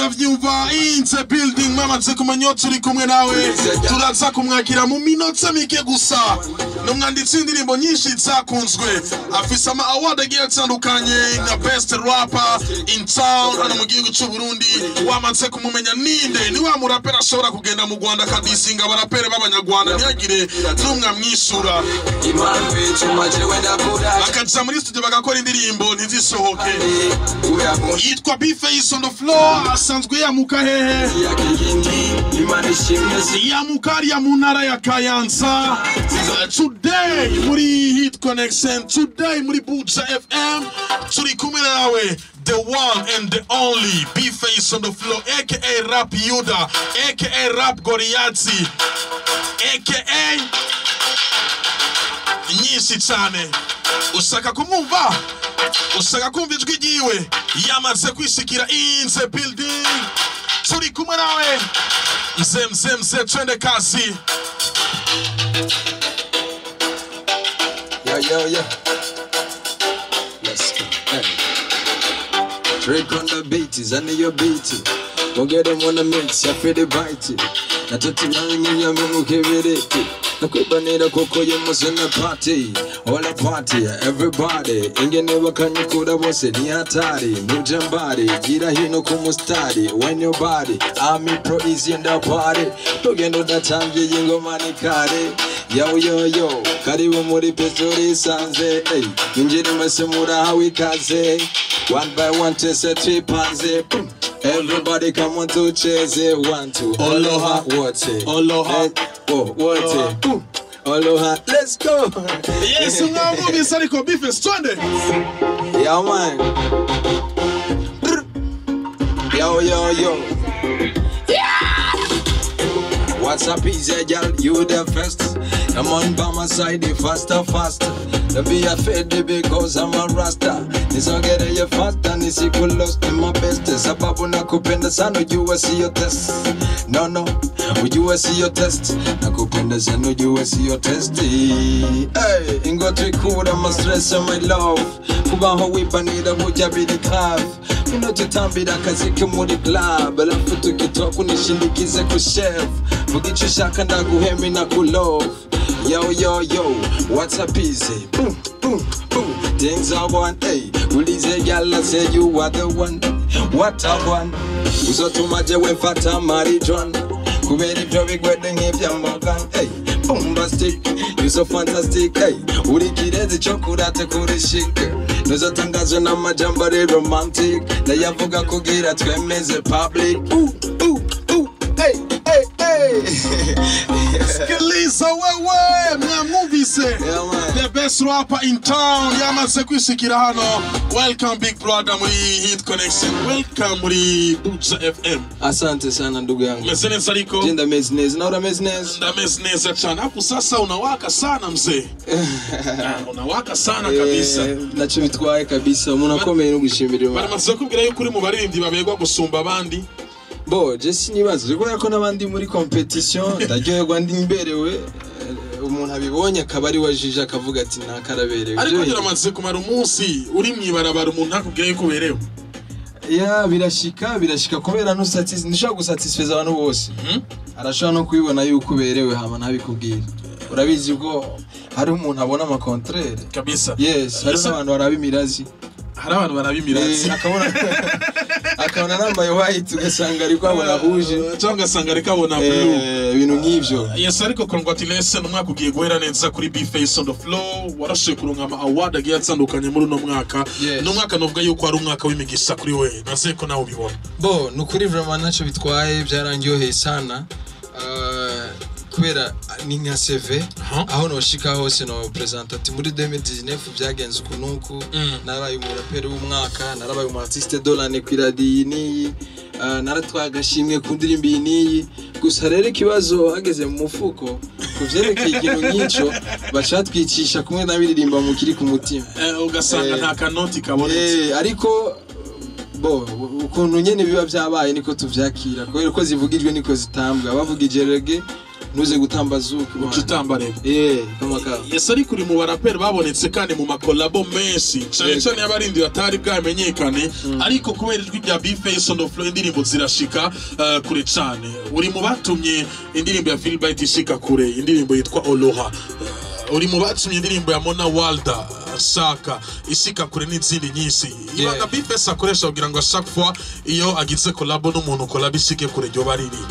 Muravyumva, in the building, mwamaze kumenya turi kumwe nawe. Turaza kumwakira mu minota mike gusa. Ni umwanditsi w'indirimbo nyinshi zakunzwe, afise ama award agiye atandukanye nka best rapper in town hano mu gihugu c'u Burundi. Wamaze kumumenya ninde? Ni wa muraperi ashobora kugenda mu Rwanda akadisinga abaraperi b'Abanyarwanda ntihagire n'umwe amwisura, Impamvu ituma jewe ndakura bakaja muri studio bagakora indirimbo ntizisohoke. Uyakunda. Yitwa B-Face on the floor. Asanzwe yamuka hehe? Yakiyindi Imana ishimwe si Yamuka hariya mu ntara ya Kayanza. Today muri Hit Connection, today muri Buja FM, turi kumwe nawe, the one and the only B-Face on the floor, aka Rap Yuda, aka Rap Goriazi, aka nyinshi cyane. Ushaka kumwumva, ushaka kumva ijwi ryiwe, yamaze kwishikira in the building. Turi kumwe nawe mzee, mzee, mzee, twende kazi. Yo, yo, yo. Let's go. Hey. Trick on the beat, is under your beat. Go get them on the mix, I feel the bite. Natatu mukibiriti. Nakwibanira kuko yumusina party. All a party, everybody. Ingene bakanyukura bose ni hatari. Mujambari, gira hino kumustari. When your body, I'm pro easy in the party. Tugendo datangiye ingoma ni kare. Yo yo yo, karibu muri pesori sanze. Hey, ninjire mwese murahawe ikaze. One by one twese twipanze. Boom. Everybody come on to chase. One two. Aloha. Wote. Aloha. Oh, wote. Boom. Aloha. Let's go. Yes, mwamwumvise ariko B-Face, twende. Yeah, man. Brr. Yo, yo, yo. What's up, easy girl? You the first. I'm on by my side, the faster, faster. Don't be afraid because I'm a rasta. Nisogere you faster, nisikulos in my best. Sababu nakupenda sana, ujue siyo test. No, no, ujue siyo test. Nakupenda sana, ujue siyo test. Hey, ingo twikura my stress and my love. Kubaho wibanira burya biri grave. Bino tutambira akazi ke muri club. Alafu tukitoka unishindikize ku chef. Vuga ico ushaka ndaguhema nakulove. Yo, yo, yo, what's up, easy? Boom, boom, boom. Things are one, hey. Ulize girl, I say you are the one. What a one. Uzotuma jewe mfata marijuana. Kubera ivyo bigwede nk'ivya Morgan, hey. Bombastic, you so fantastic, hey. Uri kirezi co kurate kuri chic. Ntuzotangazwe n'amajambo ari romantic. Ndayavuga kugira twemeze public. Ooh, ooh, ooh, hey, hey, hey. Sikiliza wewe, mwamwumvise. Yeah, man. The best rapper in town yamaze kwishikira hano. Welcome, big brother, muri Hit Connection. Welcome muri Buja FM. Asante sana ndugu yangu. Umeze neza ariko? Je, ndameze neza. Nawe urameze neza? Ndameze neza cyane. Hapo sasa unawaka sana mzee. Ah, unawaka sana kabisa. Naco bitwaye kabisa. Umuntu akomeye no gushimira Imana. Baramaze kubwira yuko uri mu baririmbyi baberwa gusumba abandi. Bo, je sinibaza kubera ko n'abandi muri competition ndaryoherwa ndi mberewe. Umuntu abibonye akaba ari wajije akavuga ati ntakaraberewe. Ariko uramaze kumara umunsi uri mwibarabara umuntu akubwiye yuko uberewe? Ya, birashika, birashika kubera ntushobora gusatisfeza abantu bose. Arashobora no kubibona yuko uberewe hama ntabikubwira. Urabizi ko hari umuntu abona ama contraire. Kabisa. Yes, hari n'abantu baraba imirazi. Hari abantu baraba imirazi. Akabona nambaye white ugasanga ariko abona rouge. Cyangwa ugasanga ariko abona blue. Ibintu nk'ivyo. Yes, ariko congratulations, umwaka ugiye guhera neza kuri B-Face on the floor. Warashoboye kuronka ama award agiye atandukanye muri uno mwaka. Yes. Ni umwaka novuga yuko ari umwaka w'imigisha kuri we. Naze ko nawe ubibona. Bo, nukuri vraiment ntacyo bitwaye, byarangyoheye sana. Kubera ni nka CV, aho noshika hose no present ati muri 2019 byagenze uku nuku, narabaye umuraperi w'umwaka, narabaye umu artiste de l'année ku iradiyo iyi n'iyi, naratwaye agashimwe ku ndirimbo iyi n'iyi. Gusa rero ikibazo hageze mu mufuko ku vyerekeye ikintu nk'ico bacatwicisha kumwe n'abiririmba mu kiri ku mutima. Ugasanga nta kanoti kabonetse. Ariko bo ukuntu nyene biba vyabaye niko tuvyakira, kubera ko zivugijwe niko zitambwa. Bavugije reggae Ntuze gutamba zouk. Ucutamba rero. Kama ka. Yes, ariko uri mu baraperi babonetse kandi mu makolabo menshi cyane cyane y'abarindi batari bwamenyekane, ariko kubera ijwi rya B-Face on the floor indirimbo zirashika kure cyane. Uri mu batumye indirimbo ya Philbright ishika kure, indirimbo yitwa Oloha. Uri mu batumye indirimbo ya Mona Walda Shaka ishika kure n'izindi nyinshi. Ibanga B-Face akoresha kugira ngo chaque fois iyo agize collabo n'umuntu, collabo ishike kure, ryo bariri?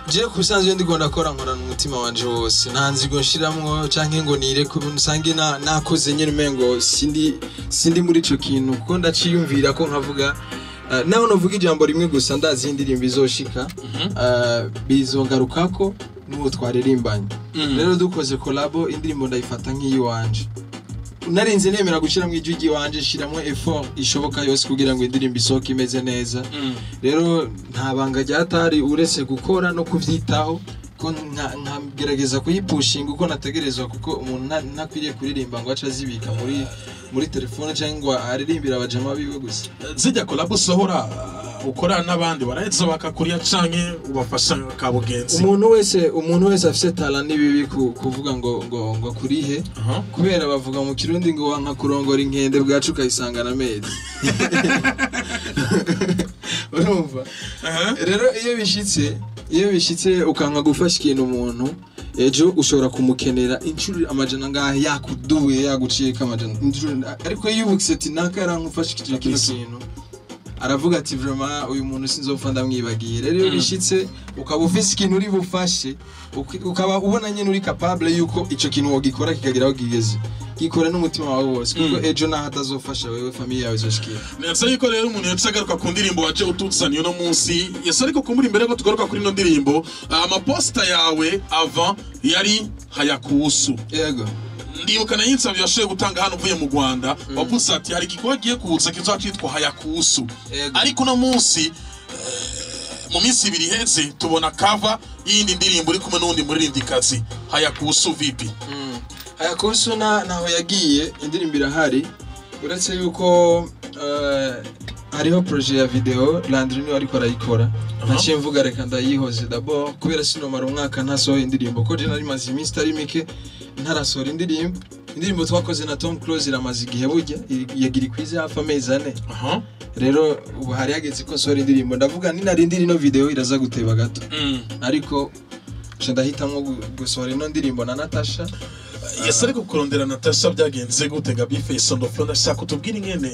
Je kusanzwe iyo ndiko ndakora, nkorana umutima wanje wose, nta nzigo nshiramwo canke ngo nire ku nsange na nakoze nyene umengo sindi muri ico kintu, kuko ndaciyumvira ko nkavuga naho novuga ijambo rimwe gusa, ndazi indirimbo izoshika, bizongarukako n'uwo twaririmbanye. Rero dukoze collabo, indirimbo ndayifata nk'iyiwanje, narinze nemera gushiramwo ijwi ry'iwanje, shiramwo effort ishoboka yose kugira ngo indirimbo isohoke imeze neza. Rero nta banga ryatari uretse gukora no kuvyitaho, ko nkagerageza kuyipushinga uko nategerezwa, kuko umuntu ntakwiriye kuririmba ngo ace azibika muri telefone cyangwa ngo aririmbire abajama biwe gusa. Zijya collabo usohora, ukorana n'abandi, baraheza bakakuriya canke ubafasha ka bugenzi? Umuntu wese afise talent, ni bibi kuvuga ngo akurihe, kubera bavuga mu Kirundi ngo wanka kurongora inkende bwacu ukayisangana amezi, urumva? Rero iyo bishitse ukanka gufasha ikintu umuntu, ejo ushobora kumukenera inshuro amajana ngahe yakuduye, yaguciyeko amajana inshuro, ariko iyo yubutse ati naka yarankufasha kino kintu, aravuga ati vraiment uyu muntu sinzopfa ndamwibagiye. Rero iyo bishitse ukaba ufise ikintu uri bufashe, ukaba ubona nyine uri capable yuko ico kintu wogikora kikagira aho kigeze, gikora n'umutima wawe wose, kuko ejo naho atazofasha wewe, famille yawe izoshikira. Neza yuko rero umuntu yaca agaruka ku ndirimbo waje utuzaniye uno munsi. Yes, ariko kumbura imbere ko tugaruka kuri ino ndirimbo, amaposta yawe avant yari Hayakuhusu. Yego. Ndibuka na interview yashoboye gutanga hano uvuye mu Rwanda, wavuze ati hari igikorwa giye kuza kizoba cyitwa Hayakuhusu. Ariko uno munsi, mu minsi 2 iheze, tubona cover y'iyindi ndirimbo uri kumwe n'uwundi muririmbyikazi. Hayakuhusu vipi? Hayakuhusu na naho yagiye, indirimbo irahari, uretse yuko hariho projet ya video Landry niwe ariko arayikora. Naciye mvuga reka ndayihoze d'abord, kubera sinomara umwaka ntasohoye indirimbo, ko je nari maze iminsi itari mike ntarasohora indirimbo. Indirimbo twakoze na Tom Close iramaze igihe, burya yagira ikwize hafi amezi 4. Rero ubu hari hageze ko nsohora indirimbo, ndavuga ninarindira ino video iraza guteba gato, ariko nca ndahitamwo gusohora ino ndirimbo na Natasha. Yes, ariko kurondera Natasha byagenze gute ga B-Face on the floor? Ndashaka utubwire ingene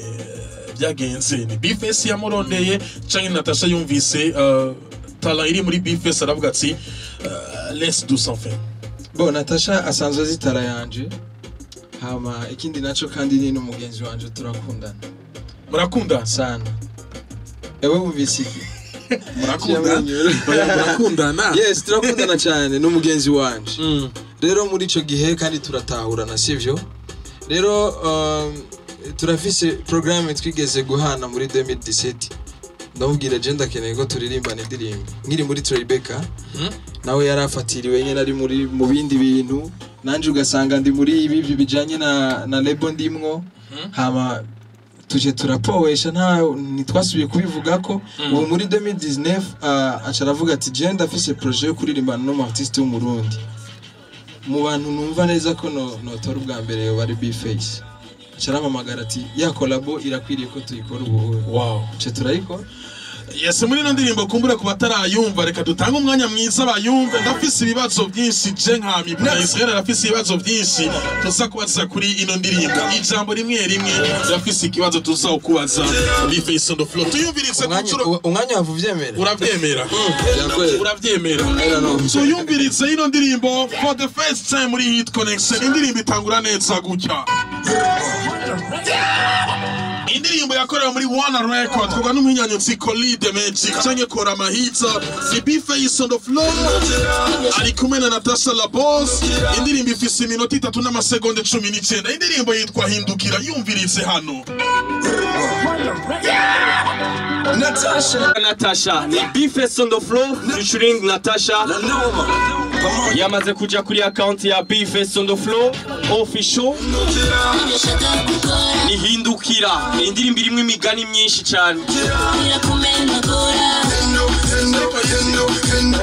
byagenze. Ni B-Face yamurondeye canke Natasha yumvise talent iri muri B-Face aravuga ati let's do something? Bo, Natasha asanzwe azi talent yanje, hama ikindi naco kandi ni n'umugenzi wanje, turakundana. Murakundana? Sana. Ewe wumvise iki? Murakundana? Oya, murakundana? Yes, turakundana cyane, n'umugenzi wanje. Rero muri ico gihe kandi turatahurana, sivyo? Rero turafise programme twigeze guhana muri 2017, ndamubwira je ndakeneye ko turirimbana indirimbo nkiri muri Tribeca. Nawe yarafatiriwe nyene ari muri mu bindi bintu, nanje ugasanga ndi muri ibi bijanye na label ndimwo, hama tuje turapowesha, nta ntitwasubiye kubivugako. Ubu muri 2019 aca aravuga ati je ndafise projet yo kuririmbana n'umu artiste w'Umurundi, mu bantu numva neza ko no notora ubwa mbere yoba ari B-Face. Aca arampamagara ati ya collabo irakwiriye ko tuyikora ubu. Aca turayikora. Yes, muri ino ndirimbo, kumbura ku batarayumva, reka dutange umwanya mwiza bayumve. Ndafise ibibazo byinshi je nka Mibura Israel, arafise ibibazo byinshi tuza kubaza kuri ino ndirimbo, ijambo rimwe rimwe. Ndafise ikibazo tuza kubaza B-Face on the floor. Tuyumvirize ku Umwanya nshuro. Umwanya wava uvyemera. Urabyemera? Byakwera. Urabyemera? I don't know. Tuyumvirize ino ndirimbo for the first time muri Hit Connection. Indirimbo itangura neza gutya, indirimbo yakorewe muri One Record kuva n'umuhinyanyutsi Colide Magic canke Kora Mahitsa. Ni B-Face on the floor ari kumwe na Natasha La Boss. Indirimbo ifise iminota 3 n'amasegonda 19. Indirimbo yitwa Hindukira. Yumvirize hano. Natasha. Natasha ni B-Face on the floor featuring Natasha. La Noma. Come on. Yamaze kuja kuri account ya B-Face on the floor official. Ni Hindukira, ni indirimbo irimwo imigani myinshi cyane.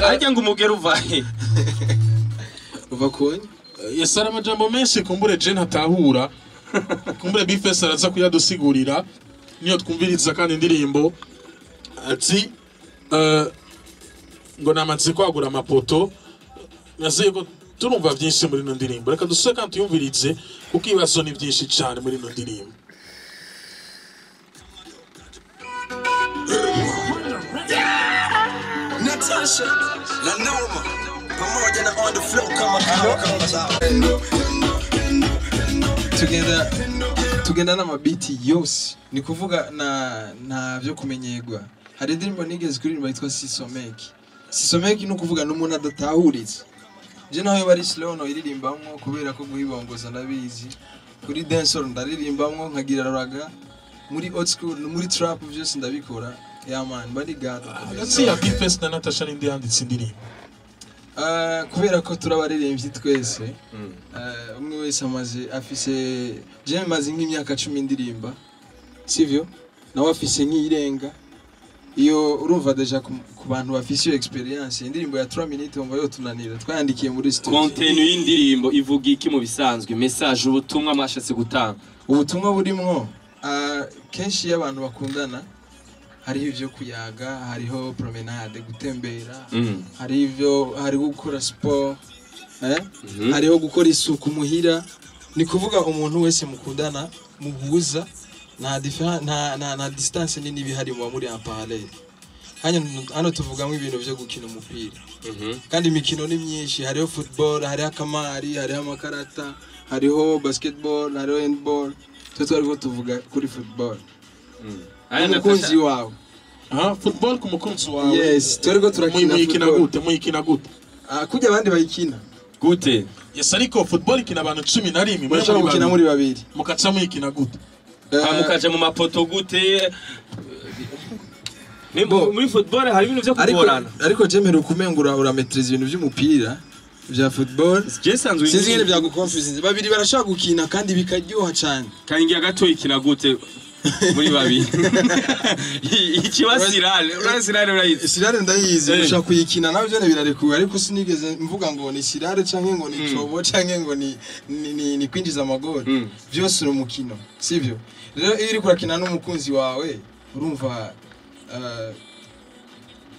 Harya ngo umugera uva he? Uva kunye. Yes, ari amajambo menshi kumbure je ntatahura, kumbure B-Face araza kuyadusigurira niyo twumviriza. Kandi indirimbo ati ngo namaze kwagura amapoto, naziye ko turumva byinshi muri ino ndirimbo. Reka dusubire kandi tuyumvirize, kuko ibibazo ni byinshi cyane muri ino ndirimbo. Natasha La Noma pamoja na on the floor kama kawa kama sawa. Tugenda n'amabiti yose, ni kuvuga na nta byo kumenyerwa. Hari indirimbo nigeze kuririmba yitwa Sisomeki. Sisomeki ni ukuvuga n'umuntu adatahuritse. Je naho bari slow no iririmbamwo, kubera ko guhibongoza ndabizi. Kuri dancehall ndaririmbamwo, nkagira ragga, muri old school no muri trap, byose ndabikora. Yeah man, bodyguard. Hagati ya B-Face na Natasha, ninde yanditse indirimbo? Kubera ko turabaririmbyi twese, umwe wese amaze afise, je maze nk'imyaka 10 ndirimba, sivyo? Nawe afise nk'iyirenga iyo. Urumva déjà ku bantu bafise iyo experience, indirimbo ya 3 minutes wumva yotunanira? Twayandikiye muri studio. Contenu y'indirimbo ivuga iki mu bisanzwe? Message, ubutumwa mwashatse gutanga? Ubutumwa burimwo, kenshi iyo abantu bakundana hariho ivyo kuyaga, hariho promenade, gutembera, hari ivyo, hariho gukora sport, hariho gukora isuku muhira. Ni kuvuga umuntu wese mukundana muhuza, nta distance nini bihari, muba muri en parallèle. Hano tuvugamo ibintu vyo gukina umupira, kandi imikino ni myinshi: hariho football, hariho akamari, hariho amakarata, hariho basketball, hariho handball. Twe twariko tuvuga kuri football Aya umukunzi Natasha wawe. Ah, football ku mukunzi wawe. Yes, twariko turakina Muyikina football. gute? Muyikina gute? Ah, kurya abandi bayikina. Gute? Yes, ariko football ikina abantu 11. Murashobora gukina muri babiri. Mukaca muyikina gute? Ha, mukaja mu mapoto gute? Bo. Muri football hari ibintu vyo Ariko kugorana. Ariko je mperuka umenga urametriza ibintu vy'umupira vya football. Je sanzwe Sinzi ingene vyaguconfuse. Babiri barashobora gukina kandi bikaryoha cane. Kangira gato, ikina gute muri babiri? Ikiba sirale, urasirale, urayizi? Sirare ndayizi. Ushobora kuyikina nawe vyone birarekuwe, ariko sinigeze mvuga ngo ni sirare canke ngo ni cobo canke ngo ni kwinjiza amagori. Vyose uri umukino, sivyo? Rero iyo uriko urakina n'umukunzi wawe, urumva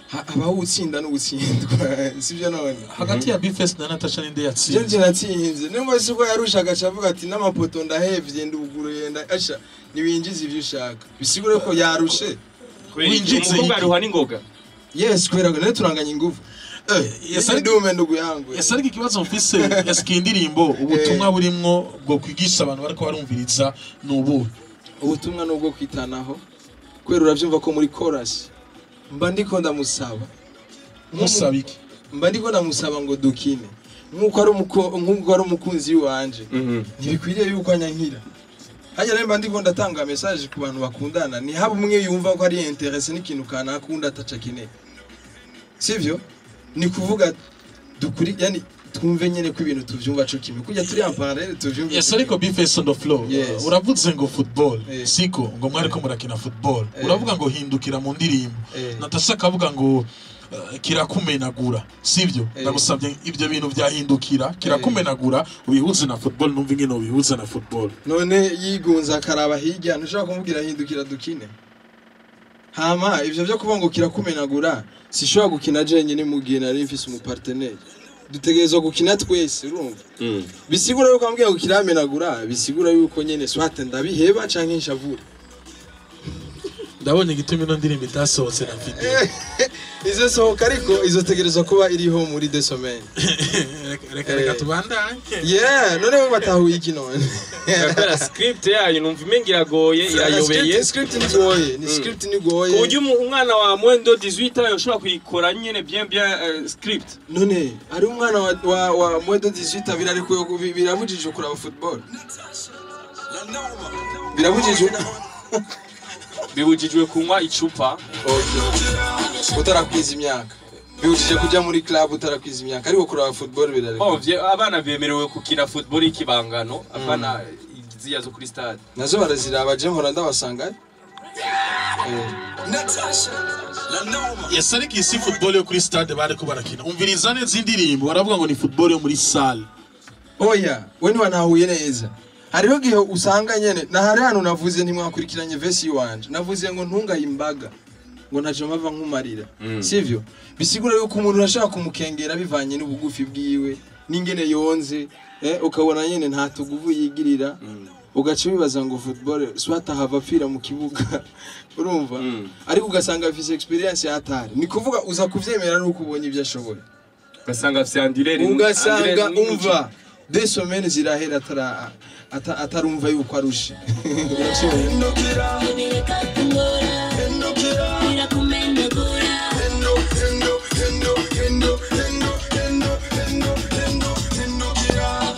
habaho utsinda n'ugutsindwa, sivyo none? Hagati ya B-Face na Natasha, ninde yatsinze? Je natsinze. Nimba si ko yarushaga, aca avuga ati n'amapoto ndahevye, nduguruye, asha niwinjize ivyo ushaka, bisigure ko yarushe. Winjize Umukobwa iki? aruha n'ingoga. Yes, kubera ko nawe turanganya ingufu. Yes, Yes, ndume ndugu yangu. Ese ariko ikibazo mfise, eske indirimbo ubutumwa burimwo bwo kwigisha abantu bariko barumviriza ni ubuhe? Ubutumwa nubwo kwitanaho, kubera uravyumva ko muri chorus mba ndiko ndamusaba. Musaba iki? Mba ndiko ndamusaba ngo dukine nk'uko ari umukunzi wanje. Ntibikwiriye yuko anyankira hajya. Rero mba ndiko ndatanga message ku bantu bakundana, ni haba umwe yumva ko ari intéressé n'ikintu kanaka, undi ataca akeneye, sivyo? Ni kuvuga dukuri, yani twumve nyene ko ibintu tuvyumva co kimwe, kujya turi en parallèle tuvyumve. Yes, ariko B-Face on the floor, Yes. uravuze ngo football, siko? Ngo mwariko murakina football, uravuga ngo hindukira mu ndirimbo. Natasha akavuga ngo kirakumenagura, sivyo? Ndagusabye ibyo bintu byahindukira, kirakumenagura, ubihuze na football, numva ingene ubihuza na football. None yigunze akaraba hirya, ntushobora kumubwira hindukira dukine? Hama ivyo vyo kuvuga ngo kirakumenagura, sishobora gukina jenyine mu gihe nari mfise umupartenaire. Dutegerezwa gukina twese, urumva? Bisigura yuko ambwiye ngo kiramenagura, bisigura yuko nyene soit ndabiheba canke nshavure. Ndabonye igituma ino ndirimbo itasohotse na video. Izo sohoka, ariko izotegerezwa kuba iriho muri 2 semaines. Reka tubandanye. Yeah, none bo batahuye iki none? Kubera script yayo numva imenga iragoye, irayobeye. Script nigoye, ni script nigoye. Ku buryo umwana wa moins de 18 ans yoshobora kuyikora nyene bien bien, script. None ari umwana wa moins de 18 birarekuwe, birabujijwe kuraba football? Birabujijwe? Bibujijwe kunywa icupa. Okay. Utarakwiza imyaka, bibujije kujya muri club utarakwiza imyaka, ariko kuraba football birarekuwe. Bon, abana bemerewe gukina football y'ikibangano, apana ziya zo kuri stade. Nazo baraziraba, je mpora ndabasanga. Natasha Lanoma. Yes, ariko iyi si football yo kuri stade bariko barakina. Umviriza neza indirimbo, baravuga ngo ni football yo muri salle. Oya, we ntiwanahuye neza. Hariho igihe usanga nyene na hari hano navuze ntimwakurikiranye verse yiwanje. Navuze ngo ntungaye imbaga, ngo ntaco mpava nkumarira. Sivyo? Bisigura yuko umuntu urashaka kumukengera bivanye n'ubugufi bwiwe n'ingene yonze, ukabona nyene nta tuguvu yigirira. Ugaca wibaza ngo football swata hava apfira mu kibuga, urumva? Ariko ugasanga afise experience ya hatari. Ni kuvuga uza kuvyemera nuko ubonye ibyo ashoboye. Ugasanga afise andureri. Ugasanga umva 2 semaines zirahera atarumva yuko arushe. Ibireka kungora, birakumenagura. Ibyo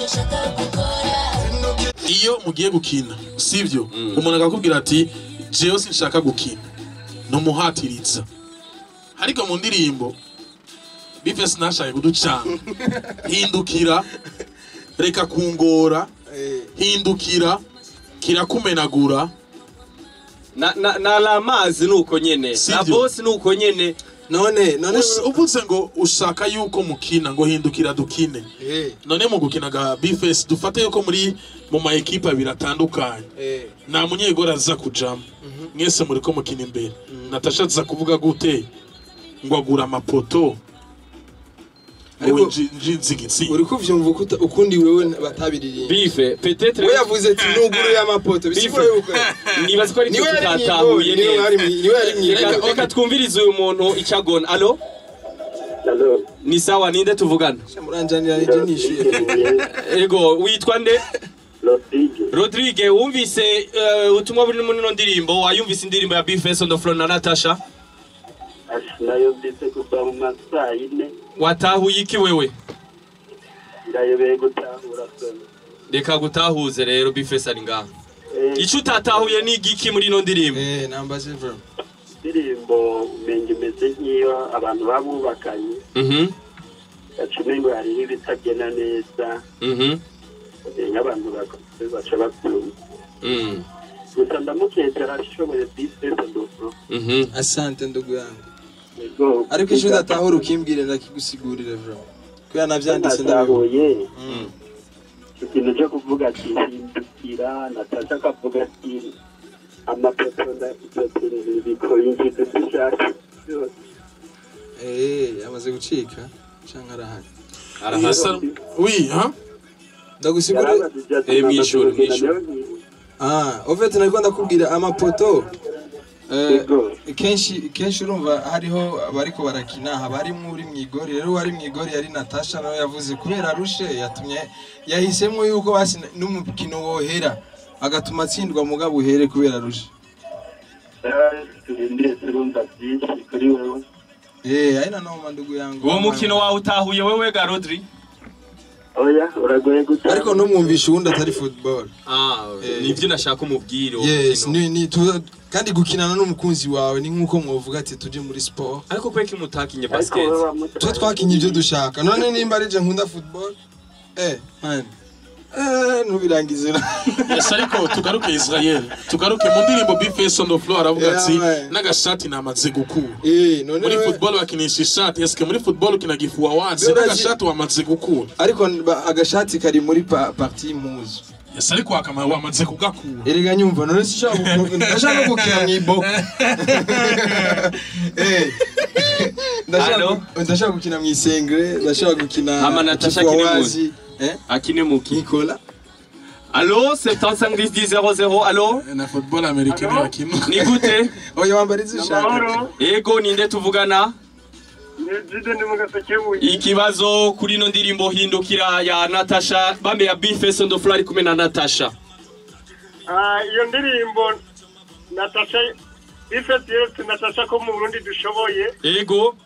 ushaka gukora. Iyo mugiye gukina, sivyo, umuntu akakubwira ati jewe sinshaka gukina, numuhatiriza. Ariko mu ndirimbo B-Face ntashaka kuducanga: hindukira, reka kungora, hindukira, kirakumenagura. Na lamazi nuko nyene na Sivyo. boss nuko nyene. None Uvuze ngo ushaka yuko mukina, ngo hindukira dukine. None mu gukina ga B-Face, dufate yuko muri mu ma ekipe abiri atandukanye, nta munyegora aza kujamo, mwese muriko mukina imbere, Natasha aza kuvuga gute ngo agura amapoto ngo Ariko- winjize igitsinda? Uri kuvyumva ukundi wewe batabiririmba. Bife peut-être. We yavuze ati nuguruye amapoto, bisigura yuko Nibaza ko ari niwe twe yari tutatahuye mw'igori, niwe neza. niwe yari mw'igori. Reka twumvirize uyu muntu icyo agona. Allo? Allo. Ni sawa, ninde tuvugana? Muranjanira nije nishuye. Ego, witwa nde? Rodrigue. Rodrigue, wumvise ubutumwa buri muri ino ndirimbo? Wayumvise indirimbo ya B-Face on the floor na Natasha? Nayumvise kuva mu masaa 4. Watahuye iki wewe? Ndayobeye gutahura soma. Reka gutahuze rero, B-Face ari ngaha. Icyo utatahuye ni igiki muri ino ndirimbo? Nambaze bro. Indirimbo umenga imeze nk'iyo abantu babubakanye, gaca umengo hariho ibitagenda neza, nk'abantu bakuze baca babyumva. Gusa ndamukeza, arashoboye B-Face on the floor. Asante ndugu yangu. Ego. Ariko icyo udatahura ukimbwire, ndakigusigurire bro, kubera navyanditse ndabibona. Natahuye ikintu cyo kuvuga ati hindukira, Natasha akavuga ati amapoto bikora ingizo zishaka byose. Amaze gucika canke arahari? Yes, oui, hein? Ndagusigurire. Yarabajije ati Mw'ijoro, "Namaze kugenda mw'ijoro." nawe Ah, au fait nariko ndakubwira amapoto. Yego. Kenshi kenshi urumva hariho abariko barakina, haba harimwo uri mw'igori. Rero uwari mw'igori yari Natasha, nawe yavuze kubera arushe yatumye yahisemwo yuko basi n'umukino wohera agatuma atsindwa mugabo uhere kubera arushe. Turindire turumva byinshi kuri wewe. Aina noma ndugu yangu. Uwo mukino wawe utahuye wewe ga Rodri? Oya, uragoye gutahura. Ariko numwumvisha uwundi atari football. Ah, nivyo nashaka umubwire uwo Yes. mukino. Ni kandi gukinana n'umukunzi wawe ni nkuko mwovuga ati tuje muri sport. Ariko kweki mutakinye Ariko basket? wowe wamutwaye. Twe twakinye ibyo dushaka. None nimba ari je nkunda football, man, ntubirangize. Yes, ariko tugaruke Israel, tugaruke mu ndirimbo. B-Face on the floor aravuga ati Yeah, man. n'agashati namaze gukura. None Muri football bakinisha ishati? Eske muri football ukina gifuwa wazi n'agashati wamaze gukura? Ariko agashati kari muri partie y'impuzu. Yes, ariko wakama wamaze kugakura. Erega nyumva, none sinshaka ndashaka gukina mw'iboko. Allo? Ndashaka gukina mw'isengre, ndashaka gukina Hama Natasha akine kifuawazi. Akine muki? Nicola. Allo, 75 10 00, allo? Na football américaine bakina. Ni gute? Oya, wambara izo ushaka. Amahoro. Ego, ninde tuvugana? Ni Jide, ndi mu Gasekebuye. Ikibazo kuri ino ndirimbo Hindukira ya Natasha bambe ya B-Face on the floor ari kumwe na Natasha. Ah, iyo ndirimbo Natasha, B-Face yeretse Natasha ko mu Burundi dushoboye. Ego.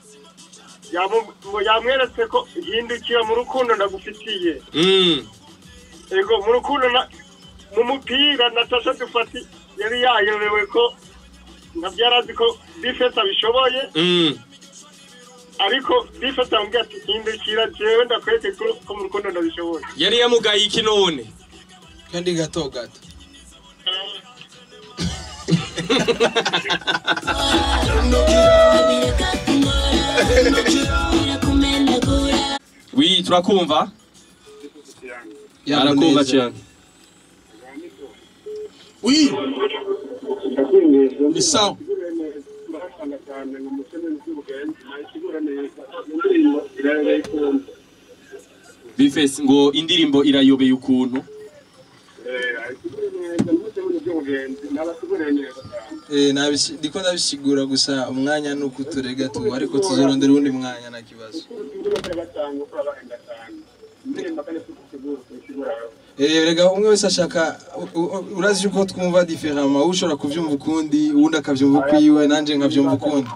Yamweretse ko hindukira mu rukundo ndagufitiye. Ego, mu rukundo mu mupira Natasha dufati yari yayobewe ko ntabyo yari azi ko B-Face abishoboye. Ariko B-Face amubwira ati hindukira jewe ndakwereke ko mu rukundo ndabishoboye. Yari yamugaye iki none? Kandi gato gato. Bireka kungora, birakumenagura. Oui, turakumva. Arakumva cyane. Oui, ni sawa. Bface ngo indirimbo irayobeye ukuntu. Ndiko ndabisigura gusa umwanya nuko uturega tu, ariko tuzorondera uwundi mwanya nta kibazo. Rega umwe wese ashaka, urazi yuko twumva différemment, ushobora kuvyumva ukundi, uwundi akavyumva ukwiwe, nanje nkavyumva ukundi.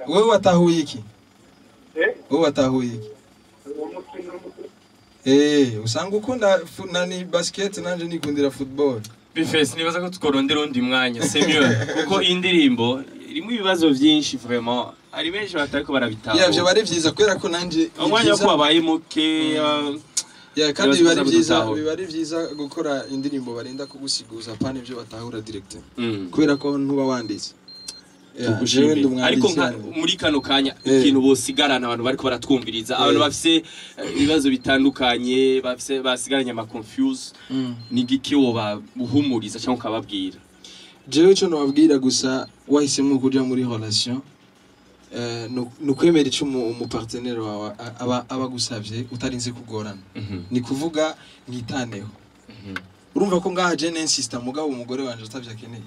Wewe watahuye iki? Wewe watahuye iki? Usanga ukunda nani basket, nanje nikundira football. Bface, nibaza ko tworondera undi mwanya, c'est mieux, kuko indirimbo irimo ibibazo vyinshi vraiment, ari benshi batariko barabitahura. Yeah, vyo bari vyiza kubera ko nanje ni umwanya wo vyiza. wabaye muke. Yeah, kandi Ibibazo biba ari vyiza, gutahura. biba ari vyiza gukora indirimbo barinda kugusigaza pana ivyo batahura direct. Kubera ko ntuba wanditse. Yeah, jewe ndi Tugushimire. Ariko umwanditsi nka yani. muri kano kanya ikintu bosigarana abantu bariko baratwumviriza, abantu bafise ibibazo bitandukanye, bafise basigaranye ama confuse, ni giki woba uhumuriza cyangwa ukababwira? Jewe ico nobabwira gusa, wahisemwo kuja muri relation, ni ukwemera ico umupartenaire wawe aba agusavye utarinze kugorana. Ni kuvuga mwitaneho. Urumva ko ngaha je n'insista, mugabo umugore wanje atavyo akeneye.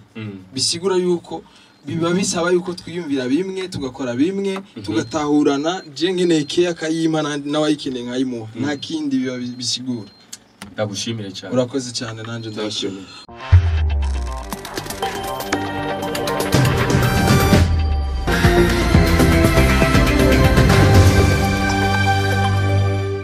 Bisigura yuko biba bisaba yuko twiyumvira bimwe, tugakora bimwe, tugatahurana. Je nkeneye keya akayimpa, nawe ayikeneye nkayimuha, nta kindi biba bisigura. Ndagushimire cyane. Urakoze cyane, nanje ndabashimiye.